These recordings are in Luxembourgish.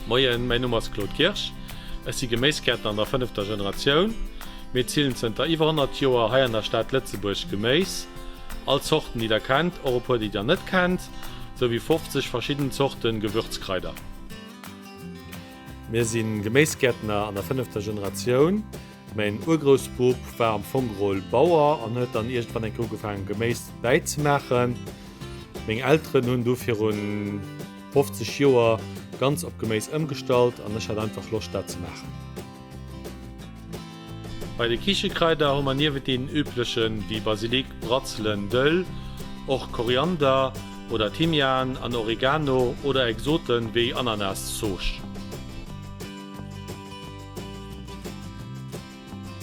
Moien, mäin Numm ass Claude Kirsch. Ech si Geméisgäertner an der fënnefter Generatioun. Mir zillen zënter iwwer 100 Joer hei an der Stad Lëtzebuerg Geméis. All Zorten déi der kennt, och e puer déi der net kennt, sou wéi 50 verschidden Zorten Gewürzkraider. Mir si Geméisgäertner an der fënnefter Generatioun. Mäin Urgroussbub war am Fong geholl Bauer an huet dann iergendwann eng Kéier ugefaangen Geméis bäizemaachen. Meng Elteren hunn du virun 50 Joer ganz op Geméis ëmgestallt an ech hat einfach Loscht dat ze maachen. Bei de Kichekraider hu mer niewent deenen üblechen wéi Basilik, Bratzelen, Dëll och Koriander oder Thymian an Oregano oder Exoten wéi Ananaszoosch.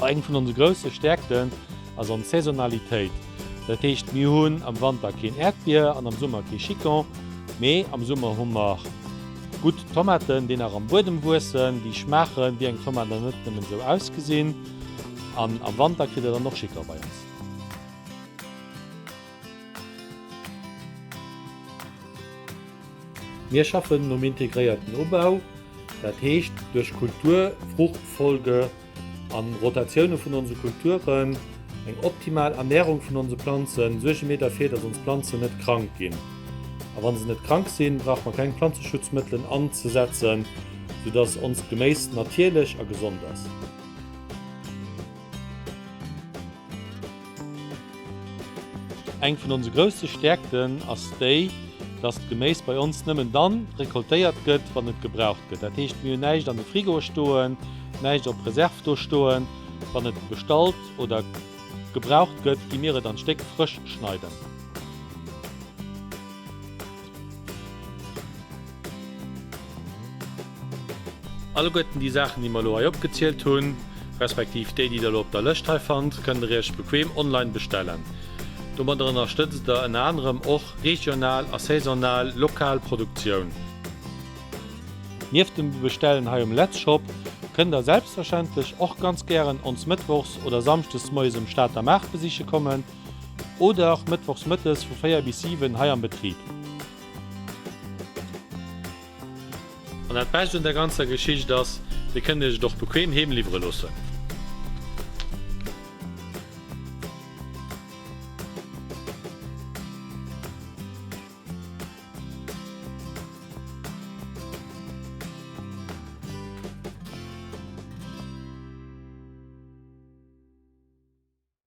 Eng vun onse grousse Stäerkten ass ons Saisonalitéit. Dat heescht, mir hunn am Wanter keen Äerdbier an am Summer kee Chicon, mee am Summer hu mer gutt Tomaten, déi nach am Buedem wuessen, déi schmaachen wéi eng Tomat an net nëmmen esou ausgesinn. An am Wanter kritt der dann och Chicon bei ons. Mir schaffen nom integréierten Ubau, dat heescht duerch Kulturfruchtfolge an Rotatioune vun onse Kulturen, eng optimal Ernärung vun onse Planzen, suerge mir derfir, dass ons Planzen net krank ginn. A wann se net krank sinn, brauche mer keng Planzeschutzmëttelen anzesetzen, soudass onst Geméis natierlech a gesond ass. Eng vun onse grousse Stäerkten ass déi, dass d'Geméis bei ons nëmmen dann rekoltéiert gëtt, wann et gebraucht gëtt. Dat heescht, mir hunn näischt an de Frigoe stoen, näischt op Reserve do stoen. Wann et bestallt oder gebraucht gëtt, gi mir et an Stéck frësch schneiden. Alleguerten déi Saachen, déi mer elo hei opgezielt hunn, respektiv déi, déi der elo op der Lëscht hei fannt, kënnt der iech bequem online bestellen. Domadder ënnerstëtzt der ënner anerem och regional a saisonal lokal Produktioun. Nieft dem Bestellen hei um Letzshop kënnt der selbstverständlech och ganz gären ons mëttwochs oder samschdes moies um Stater Maart besiche kommen oder mëttwochs mëttes vu 4 bis 7 hei am Betrib. An dat Bescht un der ganzer Geschicht ass, Dir kënnt Iech et och bequem heem liwwere loossen.